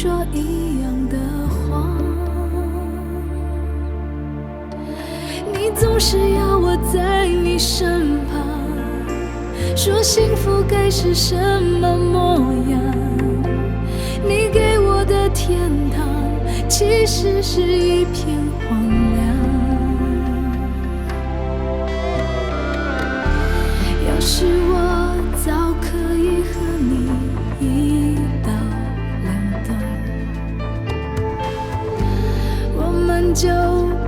说一样的话，你总是要我在你身旁，说幸福该是什么模样。你给我的天堂，其实是一片荒凉。要是我早可以和你一刀两断， 我们就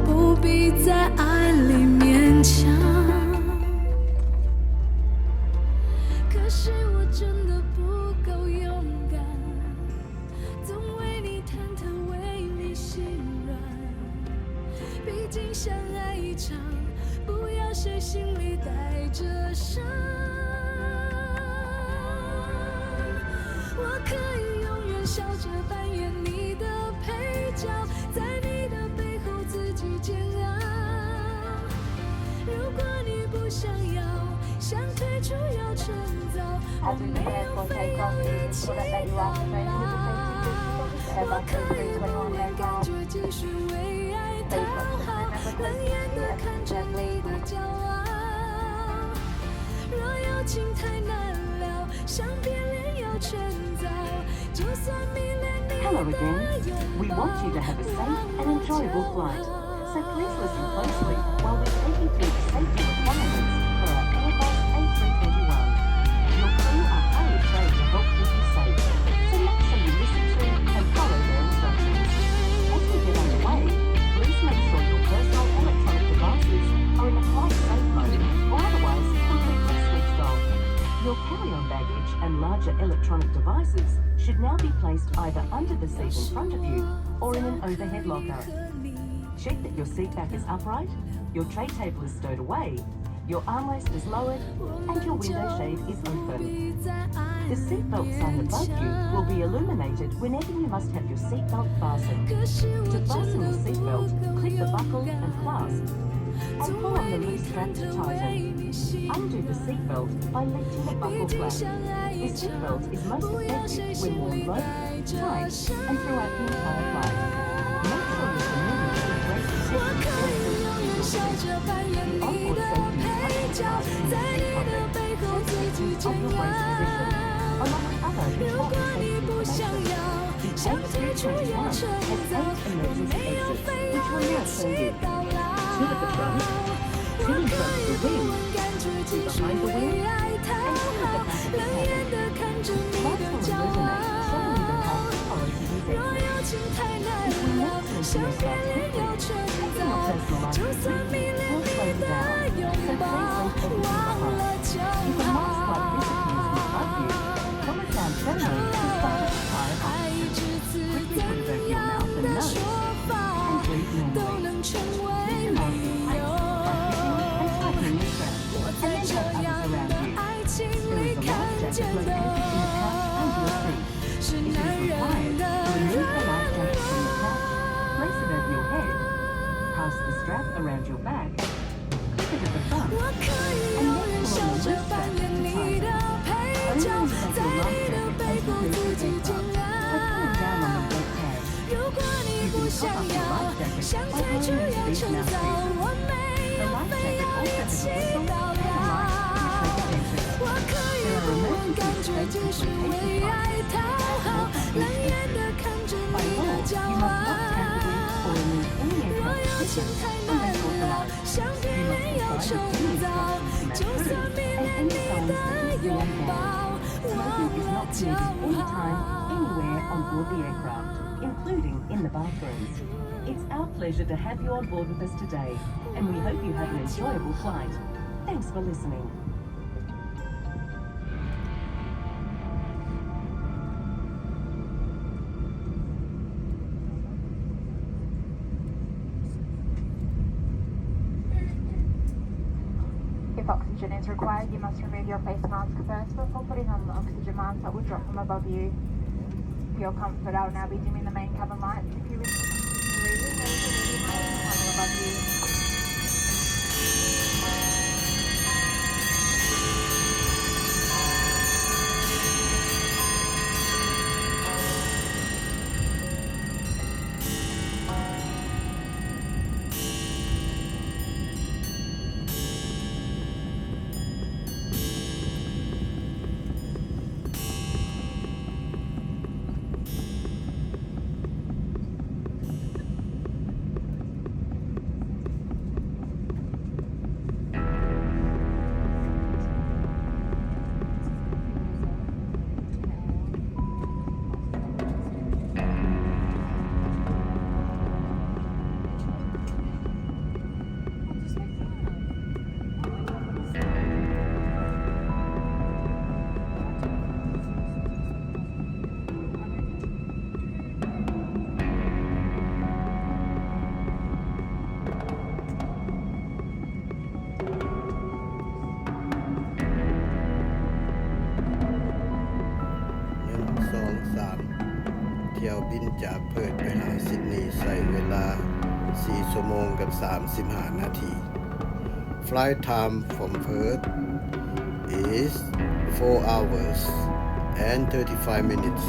不必在爱里勉强。可是我真的不够勇敢，总为你忐忑，为你心软。毕竟相爱一场， 不要谁心里带着伤。我可以永远笑着扮演你的配角，在你的背后自己煎熬。如果你不想要，想退出要趁早，我没有非要一起到老。我可以永远感觉继续为爱讨好，冷眼地看着你的 骄傲。若友情太难了，想变脸要趁早，就算迷恋你的 Hello again. We want you to have a safe and enjoyable flight. So please listen closely while we take you through the safety requirements for our Airbus A three twenty-one. Your crew are highly trained to help keep you safe, so make sure you listen to and follow their instructions. As we get underway, please make sure your personal electronic devices are in a flight safe mode or otherwise completely switched off. Your carry-on baggage and larger electronic devices should now be placed either under the seat in front of you or in an overhead locker. Check that your seat back is upright, your tray table is stowed away, your armrest is lowered, and your window shade is open. The seat belt sign above you will be illuminated whenever you must have your seat belt fastened. To fasten your seat belt, click the buckle and clasp, and pull on the loose strap to tighten. Undo the seat belt by lifting the buckle flap. The seat belt is most effective when worn low, tight, and throughout the entire flight. Make sure your community is ready to help you with your seat. The onboard safety instruction card in your seat pocket. Take the seat of your waist position, along with other important safety information. The A three twenty-one has eight emergency exits, which will now show you. Two at the front, two in front of the wing, two behind the wing, and two at the back of the cabin. Lights will illuminate, showing you the path to follow to these exits. If we move to the aircraft quickly, taking your personal items with you will slow you down, so please leave everything behind. If a mask like this appears in front of you, pull it down firmly to start a fire alarm. Quickly put it over your mouth and nose, and breathe normally. You can ask for ice by kicking and tightening your strap, and then help others around you. There is a life jacket located in the pouch under your seat. If it is required, remove the life jacket from the pouch, place it over your head, pass the strap around your back, clip it at the front, and then pull on the loose strap to tighten. Only use your life jacket as you go through the aircraft, so pull down on the red tag. You can top up your life jacket by blowing into these mouthpieces. The life jacket also has a whistle and a light which make a sensor. There are emergency escape complication devices that help with these exits. By law, you must not tamper with or remove any aircraft equipment unless authorized. You must comply with any instructions you may approve and any signs that you see on board. Smoking is not permitted anytime, anywhere on board the aircraft, including in the bathrooms. It's our pleasure to have you on board with us today, and we hope you have an enjoyable flight. Thanks for listening. If oxygen is required, you must remove your face mask first before putting on the oxygen mask that will drop from above you. For your comfort, I'll now be dimming the main cabin lights. If you wish to continue reading, there is a reading light in the panel above you. ບິນຈາກເພີດໄປຫາຊິດນີໃຊ້ເວລາສີ່ຊົ່ວໂມງກັບສາມສິບຫ້ານາທີ. Flight time from Perth is four hours and thirty-five minutes.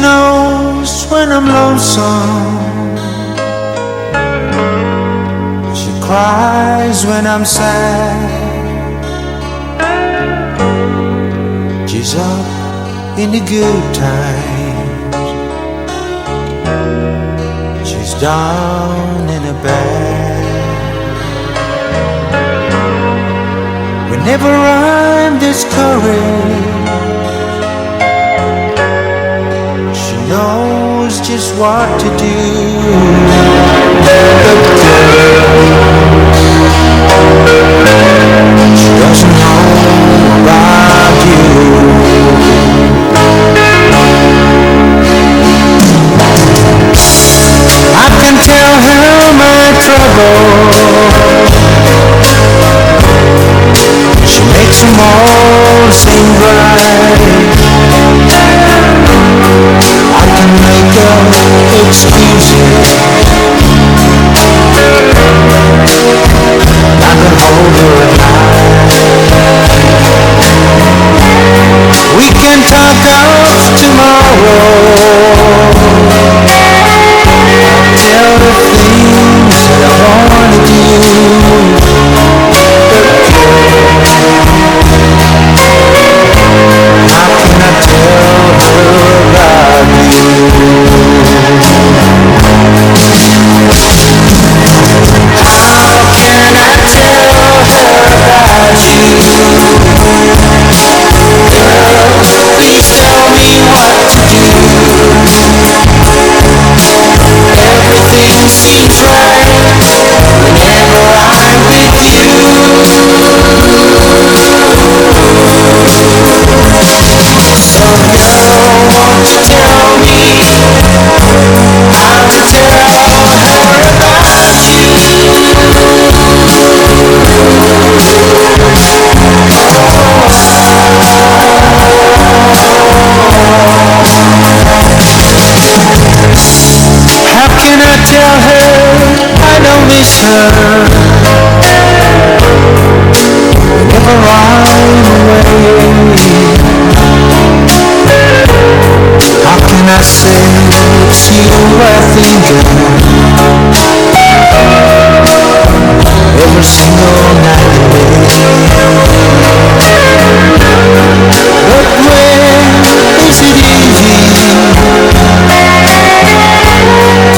knows when I'm lonesome. She cries when I'm sad. She's up in the good times. She's down in the bad. Whenever I'm discouraged, she knows just what to do. But girl, she doesn't know about you. I can tell her my trouble. She makes 'em all seem bright. I can make up excuses. I can hold her at night. We can talk of tomorrow. Tell the things that I wanna do. But girl, how can I tell her about you? How can I tell her about you? Girl, please tell me what to do. Everything seems right whenever I'm with you. So girl, won't you tell me how to tell her about you? How can I tell her I don't miss her whenever I'm away? How can I say it's you I think of every single night and day? But when is it easy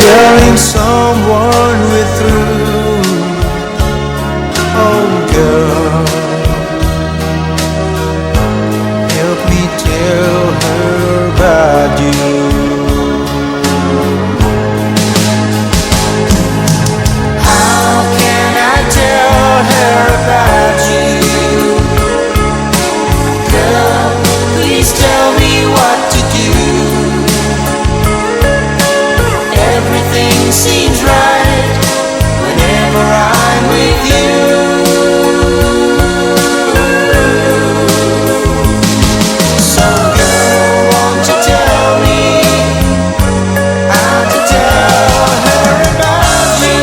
telling someone we're through? Oh, girl, help me tell her about you. How can I tell her about you? Girl, please tell me what to do. Everything seems right whenever I'm with you. So girl, won't you tell me how to tell her about you?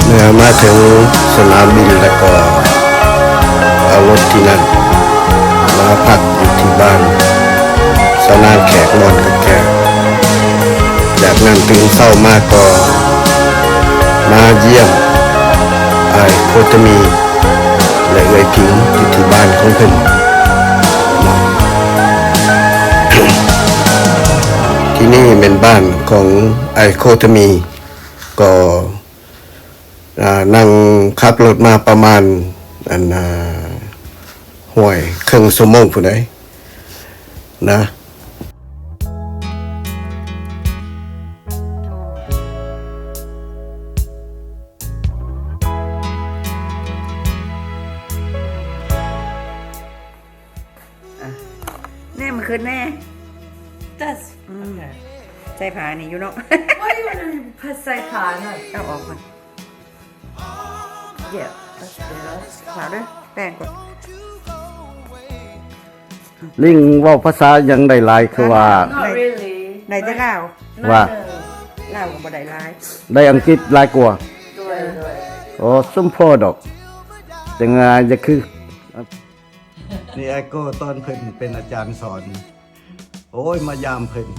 ເມື່ອມາເຖິງສະໜາມບິນແລ້ວກໍເອົາລົດທີ່ນັ້ນມາພັກຢູ່ທີ່ບ້ານສະໜາມແຂກ ມ່ອນກັບແຂກ. ຈາກນັ້ນຕື່ນເຊົ້າມາກໍມາຢ້ຽມອ້າຍໂຄຕະມີ ແລະ ເອື້ອຍຜິງຢູ່ທີ່ບ້ານຂອງເພິ່ນ. ທີ່ນີ້ແມ່ນບ້ານຂອງອ້າຍໂຄຕະມີ ກໍ ອ່າ ນັ່ງຂັບລົດມາປະມານ ອັນ ອ່າ ຫ້ວຍເຄິ່ງຊົ່ວໂມງພຸ້ນໃດ໋ນະ. ແນມມາຂຶ້ນແນ່. That's ອືມ okay. ໃສ່ຜ້ານີ້ຢູ່ເນາະ. Why you wanna ໃສ່ຜ້ານັ້ນ? ເອົາອອກກ່ອນ. Yeah, that's better. ຜ້າເດີ ແປງກ່ອນ. ລິງເວົ້າພາສາຫຍັງໄດ້ຫຼາຍ ຄືວ່າ Not really. ໄດ້ແຕ່ລາວ. ວ່າ ລາວກໍບໍ່ໄດ້ຫຼາຍ. ໄດ້ອັງກິດຫຼາຍກວ່າ. ໂດຍ ໂດຍ. ໂອ້ ສົມພໍດອກ. ຈັ່ງວ່າຢ່າຄື ນີ້ອ້າຍໂກ້ຕອນເພິ່ນເປັນອາຈານສອນ ໂອ້ຍ ມາຢາມເພິ່ນ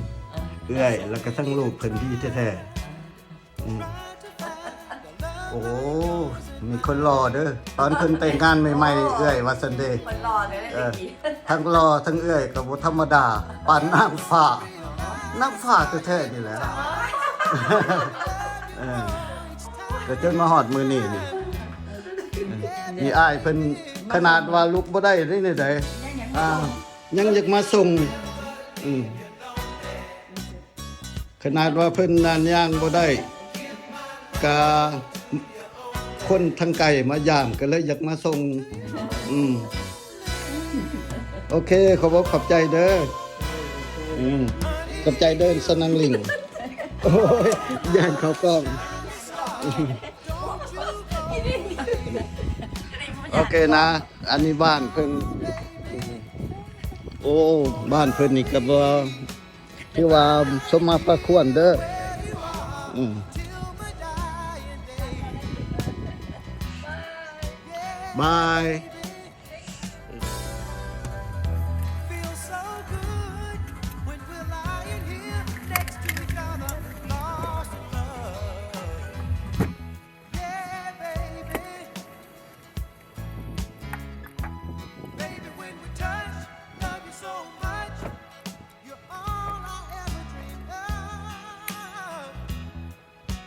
ເອື້ອຍ ແລ້ວກໍທັງລູກເພິ່ນດີແທ້ໆ. ອືມ ໂອ້ ມີຄົນຫຼໍ່ເດີ ຕອນເພິ່ນແຕ່ງງານໃໝ່ໆ ເອື້ອຍວ່າຊັ້ນເດ. ຄົນຫຼໍ່ເດີ ເອີ ທັງຫຼໍ່ທັງເອື້ອຍກໍບໍ່ທຳມະດາ ປານນາງຟ້າ ນາງຟ້າແທ້ໆນີ້ແຫຼະ. ເອີ ກໍຈົນມາຮອດມື້ນີ້ນີ້ ເອີ ນີ້ອ້າຍເພິ່ນ ຂະໜາດວ່າລຸກບໍ່ໄດ້ເດ້ນີ້ໃດ ອ່າ ຍັງຢາກມາສົ່ງ ອືມ ຂະໜາດວ່າເພິ່ນນານຍ່າງບໍ່ໄດ້ ກະຄົນທາງໄກມາຢາມ ກະເລີຍຢາກມາສົ່ງ. ອືມ ໂອເຄ ຂໍບອກຂອບໃຈເດີ. ອືມ ຂອບໃຈເດີ ສະນັງລິງ. ໂອ້ຍ ຢ້ານເຂົ້າກ້ອງ. ໂອເຄນະ ອັນນີ້ບ້ານເພິ່ນ. ໂອ້ ບ້ານເພິ່ນນີ້ກໍບໍ່ ຖືວ່າສົມມາພາຄວນເດີ. ອືມ ບາຍ. You're all I ever dreamed of.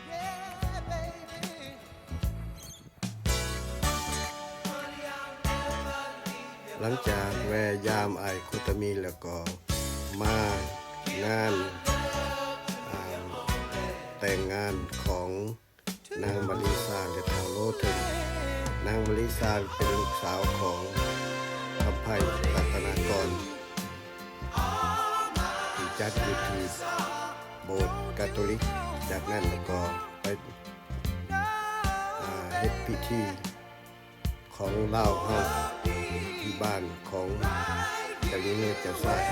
Yeah, baby. ຫຼັງຈາກແວ່ຢາມອ້າຍໂຄຕາມິແລ້ວກໍມາງານ ອ່າ ແຕ່ງງານຂອງ ນາງມາລີຊາ ແລະ ທ້າວໂລເທິນ. ນາງມາລີຊາເປັນລູກສາວຂອງຄຳໄພ ລັດຕະນາກອນ ທີ່ຈັດຢູ່ທີ່ໂບດກາໂຕລິກ. ຈາກນັ້ນແລ້ວກໍໄປ ອ່າ ເຮັດພິທີຂອງລາວເຮົາທີ່ບ້ານຂອງເຈົ້າຍິງ ແລະ ເຈົ້າຊາຍ.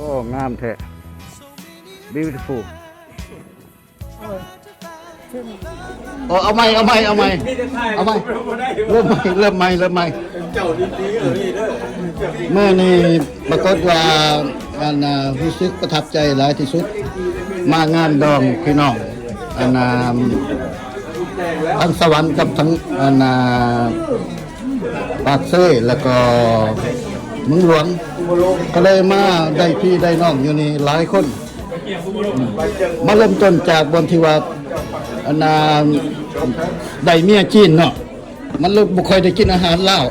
ໂອ້ ງາມແທ້ beautiful. ໂອ້ ເອົາໃໝ່ ເອົາໃໝ່ ເອົາໃໝ່ ເອົາໃໝ່ ເລີ່ມໃໝ່ ເລີ່ມໃໝ່ ເລີ່ມໃໝ່. ມື້ນີ້ປາກົດວ່າ ອັນ ຮູ້ສຶກປະທັບໃຈຫຼາຍທີ່ສຸດ ມາງານດອງພີ່ນ້ອງ ອັນ ທາງສະຫວັນກັບທາງ ອັນ ປາກເຊ ແລ້ວກໍເມືອງຫຼວງ ກໍເລີຍມາໄດ້ພີ່ໄດ້ນ້ອງຢູ່ນີ້ຫຼາຍຄົນ. ມາເລີ່ມຕົ້ນຈາກບ່ອນທີ່ວ່າ ອັນ ໄດ້ເມຍຈີນເນາະ ມັນເລີຍບໍ່ຄ່ອຍໄດ້ກິນອາຫານລາວ.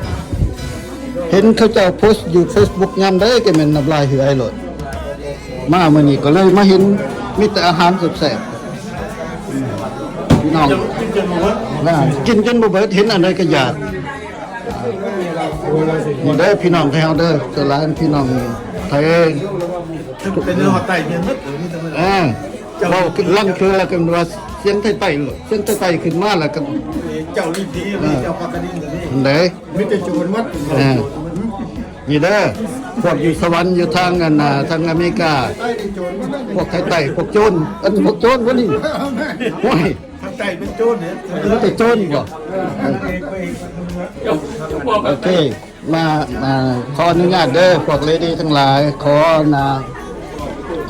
ເຫັນເຂົາເຈົ້າໂພສຢູ່ເຟສບຸກຍາມໃດກໍແມ່ນນ້ຳລາຍເຫືອໄອໂລດ. ມາມື້ນີ້ກໍເລີຍມາເຫັນມີແຕ່ອາຫານແຊບໆ ພີ່ນ້ອງ ກິນຈົນບໍ່ເບິດ ເຫັນອັນໃດກໍຢາກ. ນີ້ເດີພີ່ນ້ອງໄທເຮົາເດີ ສ່ວນຫຼາຍພີ່ນ້ອງໄທ ເປັນຮອດໃຕ້ເໝືອນໝົດ ມີແຕ່ ເອີ ເວົ້າລັງເຄືອແລ້ວກໍວ່າສຽງໄທໃຕ້ໂລດ ສຽງໄທໃຕ້ຂຶ້ນມາແລ້ວກໍ ເຈົ້າລີ້ດີ ເອີ ເຈົ້າປາກກະດິນຕົວນີ້ ອັນໃດ ມີແຕ່ໂຈນໝົດ ເອີ ນີ້ເດີ ພວກຢູ່ສະຫວັນ ຢູ່ທາງອັນ ທາງອາເມລິກາ ພວກໄທໃຕ້ ພວກໂຈນ ອັນ ພວກໂຈນບໍ່ນີ້ ໂອ້ຍ ທາງໃຕ້ເປັນໂຈນເດ້ ມີແຕ່ໂຈນບໍ່? ໂອເຄ ມາ ມາ ຂໍອະນຸຍາດເດີ ພວກເລດີ້ທັງຫຼາຍ ຂໍ ນາ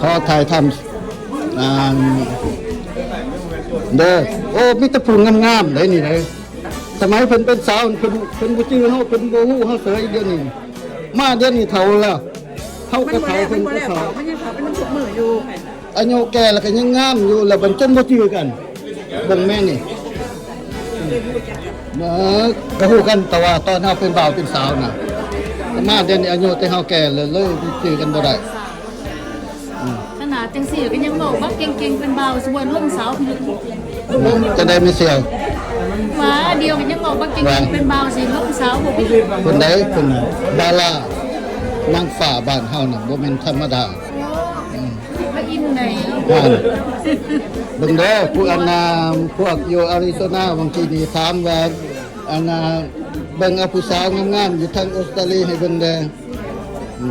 ຂໍຖ່າຍທຳ ອ່າ ເດີ. ໂອ້ ມີແຕ່ຜູ້ງາມໆເດ້ນີ້ເດ້. ສະໄໝເພິ່ນເປັນສາວ ເພິ່ນ ເພິ່ນບໍ່ຈື່ເຮົາ ເພິ່ນບໍ່ຮູ້ເຮົາເສີຍດຽວນີ້. ມາດຽວນີ້ເຖົ້າແລ້ວ ເຮົາກໍເຖົ້າ ເພິ່ນກໍເຖົ້າ ມັນຍັງເຖົ້າ ມັນຍັງເຖົ້າ ເປັນທຸກມື້ຢູ່. ອາຍຸແກ່ແລ້ວກໍຍັງງາມຢູ່ ແລ້ວບັດຈົນບໍ່ຈື່ກັນ ເບິ່ງແມ່ນີ້ ເອີ ກໍຮູ້ກັນ ແຕ່ວ່າຕອນເຮົາເປັນບ່າວເປັນສາວນະ ມາດຽວນີ້ອາຍຸແຕ່ເຮົາແກ່ແລ້ວ ເລີຍຈື່ກັນບໍ່ໄດ້. ຂະໜາດຈັ່ງຊີ້ກໍຍັງເວົ້າບັກເກັ່ງໆ ເປັນບ່າວ ສະບວນລົງສາວ ຈັ່ງໃດແມ່ສ່ຽວ? ວ່າດຽວກໍຍັງເວົ້າບັກເກັ່ງໆ ເປັນບ່າວຊິລົງສາວບໍ່ເປັນ. ເພິ່ນໃດ ເພິ່ນດາລານາງຟ້າບ້ານເຮົານະ ບໍ່ແມ່ນທຳມະດາ. ອືມ ມາອິນໃນ ເບິ່ງເດີ ພວກອັນນາ ພວກຢູ່ອາຣິໂຊນາ ບາງທີນີ້ຖາມວ່າ ອັນນາ ເບິ່ງເອົາຜູ້ສາວງາມໆ ຢູ່ທາງອົດສະຕາລີໃຫ້ເບິ່ງແດ່. ອືມ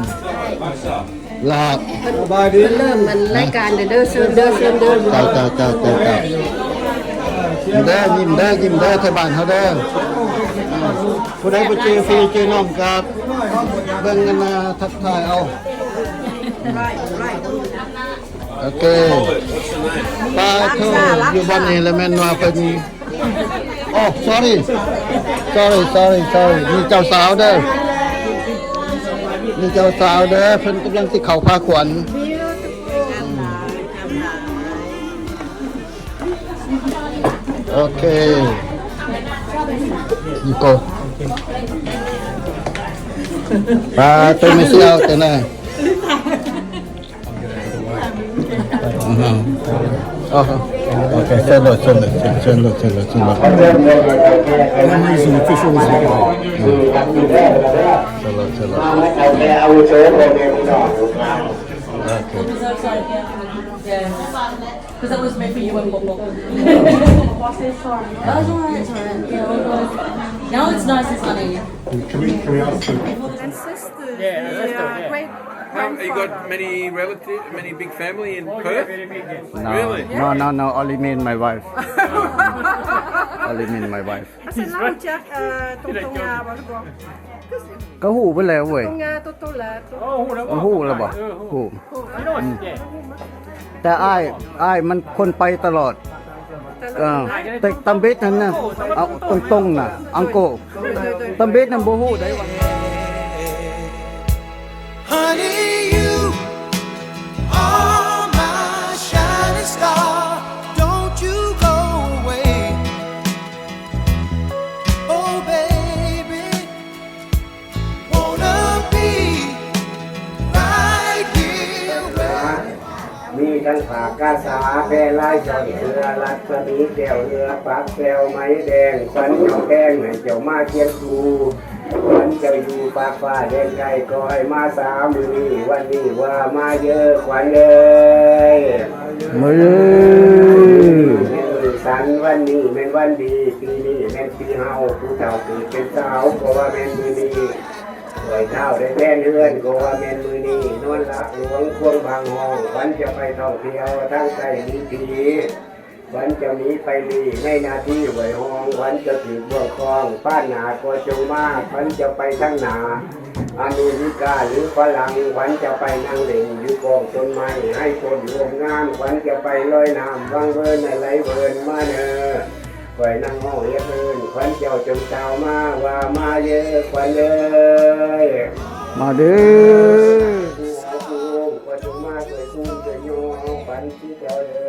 ລາບ ສະບາຍດີ ເລີ່ມມັນລາຍການເດີ ເຊີນເດີ ເຊີນເດີ. ເຈົ້າ ເຈົ້າ ເຈົ້າ ເຈົ້າ ເຈົ້າ ຍິ້ມເດີ ຍິ້ມເດີ ຍິ້ມເດີ ໄທບ້ານເຮົາເດີ. ຜູ້ໃດບໍ່ເຈີພີ່ເຈີນ້ອງກໍເບິ່ງກັນນາ ທັກທາຍເອົາ. ໂອເຄ ປາໂທ ຢູ່ບ່ອນນີ້ລະແມ່ນວ່າເພິ່ນ ໂອ້ sorry sorry sorry sorry ນີ້ເຈົ້າສາວເດີ ນີ້ເຈົ້າສາວເດີ ເພິ່ນກຳລັງຊິເຂົ້າພາຂວັນ. ໂອເຄ you go. ປາໂຕ ແມ່ຊິເອົາແຕ່ນະ. ອືຮຶ ໂອເຄ ເຊີນໂລດ ເຊີນໂລດ ເຊີນໂລດ ເຊີນໂລດ. ເຊີນໂລດ ເຊີນໂລດ ເຊີນໂລດ. ໂອເຄ. 'Cause that was meant for you and Popo. That's all right, it's all right. No, it's not, it's not a And sisters, yeah, great grandfather. You got many relatives, many big family in Perth? Really? No, no, no, only me and my wife. Only me and my wife. ອາ ສະເນາຈາກ ເອີ ຕົງໆ ຫຍ້າບໍ່ ຫຼືບໍ່? ກໍຮູ້ໄປແລ້ວເວີຍ. ຕົງຫຍ້າຕົງໆ ລະ ຮູ້ແລ້ວບໍ່? ເອີ ຮູ້. ແຕ່ອ້າຍ ອ້າຍມັນຄົນໄປຕະຫຼອດ. ເອີ ແຕ່ຕຳເບັດຫັ້ນນະ ເອົາຕົງໆ ນະ ອັງໂກ ຕຳເບັດນັ້ນບໍ່ຮູ້ໃດວ່າ. Honey, you are my shining star. Don't you go away. Oh, baby, wanna be right here with ມີທັງຜາກກາສາ ແພລາຍ ຊ່ອນເສືອ ລັດສະໝີແກ້ວເຮືອ ປັກແຊວໄມ້ແດງ ຂວັນເຈົ້າແພງ ໃຫ້ເຈົ້າມາຄຽງຄູ່ ຂວັນເຈົ້າຢູ່ຟາກຟ້າແດນໄກ ກໍໃຫ້ມາສາມື້ນີ້ ວັນນີ້ວ່າມາເດີຂວັນເອີຍ. ມື້ນີ້ແມ່ນມື້ສັນ ວັນນີ້ແມ່ນວັນດີ ປີນີ້ແມ່ນປີເຮົາ ຜູ້ເຖົ້າເກີດເປັນສາວ ກໍວ່າແມ່ນມື້ນີ້. ຂ້ອຍທ້າວໄດ້ແລ່ນເຮືອນ ກໍວ່າແມ່ນມື້ນີ້ນອນລະຫຼວງຄວາມບາງຫ້ອງ ຂວັນຈະໄປທ່ອງທ່ຽວທາງໃຕ້ມີຜີ ຂວັນຈະມີໄປລີໃນໜ້າທີ່ຫ້ວຍຫ້ອງ ຂວັນຈະຖືກບ່ວງຄອງ ປາດໜ້າກໍຈົ່ງມາ ຂວັນຈະໄປທາງໜ້າອາເມລິກາ ຫຼືຝຣັ່ງ ຂວັນຈະໄປນັ່ງຫຼິ້ນຢູ່ກອງຕົ້ນໄມ້ ໃຫ້ຕົ້ນໂຮມງາມ ຂວັນຈະໄປລອຍນ້ຳ ວັງເວີນໃຫ້ໄຫຼເວີນມາເນີ ຂ້ອຍນັ່ງຮ້ອງຮຽກເອີ້ນ ຂວັນເຈົ້າຈົ່ງຊາວມາ ວ່າມາເດີຂວັນເອີຍ ມາເດີ ຜູ້ຫາຜູ້ໂຮມ ກໍຈົ່ງມາຊ່ວຍຄູນຊ່ວຍຍໍຂວັນຄືເກົ່າເດີ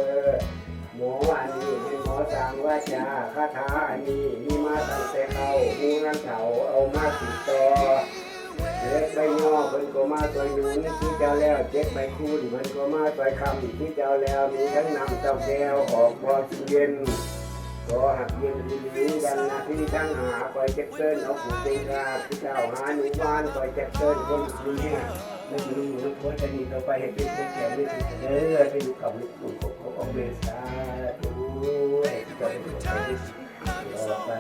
ໝໍອັນນີ້ແມ່ນໝໍສ້າງວາຈາ ຄາຖາອັນນີ້ມີມາຕັ້ງແຕ່ເກົ່າ ໝູ່ນາງເຖົ້າເອົາມາສືບຕໍ່ ເຈັດໃບຍໍເພິ່ນກໍມາຊ່ວຍໜູນຄືເຈົ້າແລ້ວ ເຈັດໃບຄູນເພິ່ນກໍມາຊ່ວຍຄ້ຳຄືເຈົ້າແລ້ວ ມີທັງນ້ຳເຕົ້າແກ້ວອອກບໍ່ກິນເຢັນ ກໍຮັກເຢັນອີ່ຫຼີ ດັ່ງນາທີທັງຫ້າ ຂ້ອຍຈັກເຊີນເອົາຜູ້ເປັນກາ ຄືທ້າວຫານຸມານ ຂ້ອຍຈັກເຊີນຄົນຜູ້ເມຍ ໃນມື້ນີ້ ໃນຜົນຈາກນີ້ຕໍ່ໄປ ໃຫ້ເປັນຄົນແກ່ມີສຸກເດີ ໃຫ້ຢູ່ກັບລູກຂອງເມສາທຸ ໃຫ້ເຈົ້າໄດ້ປອດໄພໄດ້ສຸກຕໍ່ໄປ.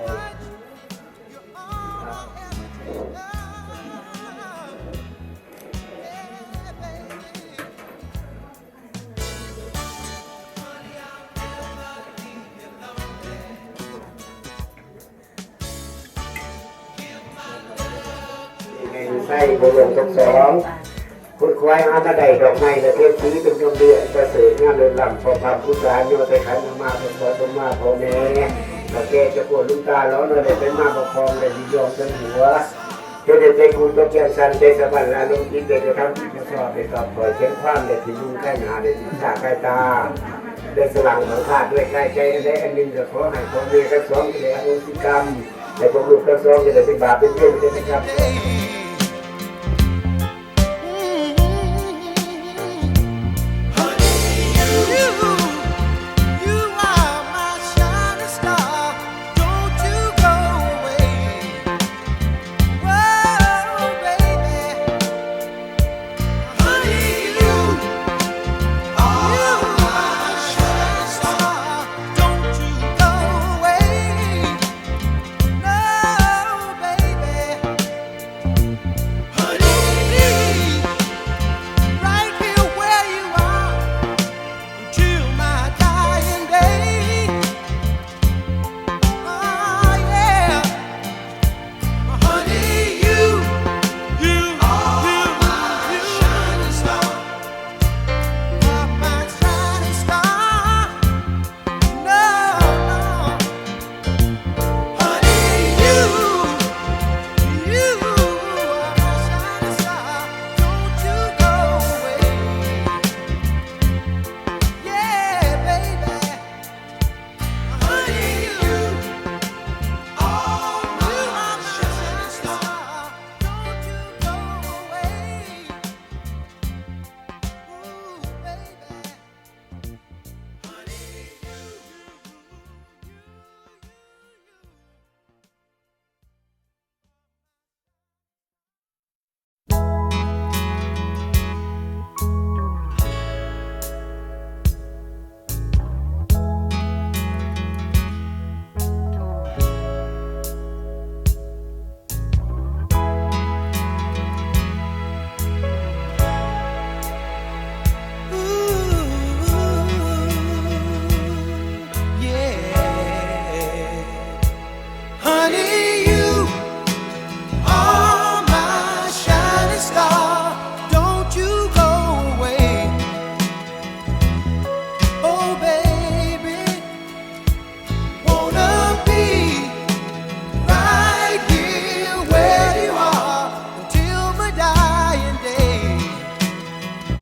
ໃສ່ບໍ່ລົງທັງສອງ ຄົນຄວາຍຫາມາໄດ້ດອກໄມ້ ແລະ ເທບສີເປັນຍົມເດືອນປະເສີດງາມເລີດລ້ຳ ພໍພຳຜູ້ສາຍໍໃສ່ຂັນມາ ເພິ່ນຂໍສົມມາພໍ່ແມ່ ເຖົ້າແກ່ເຈົ້າໂຄດລຸງຕາຫຼໍນ້ອຍ ໄດ້ເປັນມາປົກຄອງ ໄດ້ຍິນຍອມເຖິງຫົວ ເຮັດໃຫ້ໃຈກູຕົກແຈງສັ່ນ ໃຈສະບັ້ນລະລົງຈິດ ໄດ້ກະທຳຜິດບໍ່ຊອບ ໄດ້ຕອບຖ້ອຍຂຽນຄວາມ ໄດ້ທີ່ລຸງໄຄນາ ໄດ້ທີ່ສາໄຄຕາ ໄດ້ສະຫຼັງສັງຂາດດ້ວຍກາຍໃຈ ອັນໃດອັນໜຶ່ງ ກໍຂໍໃຫ້ພໍ່ແມ່ທັງສອງຈະໄດ້ອະໂຫສິກຳ ໃຫ້ພວກລູກທັງສອງຈະໄດ້ເປັນບາບເປັນເວນເປັນກຳ.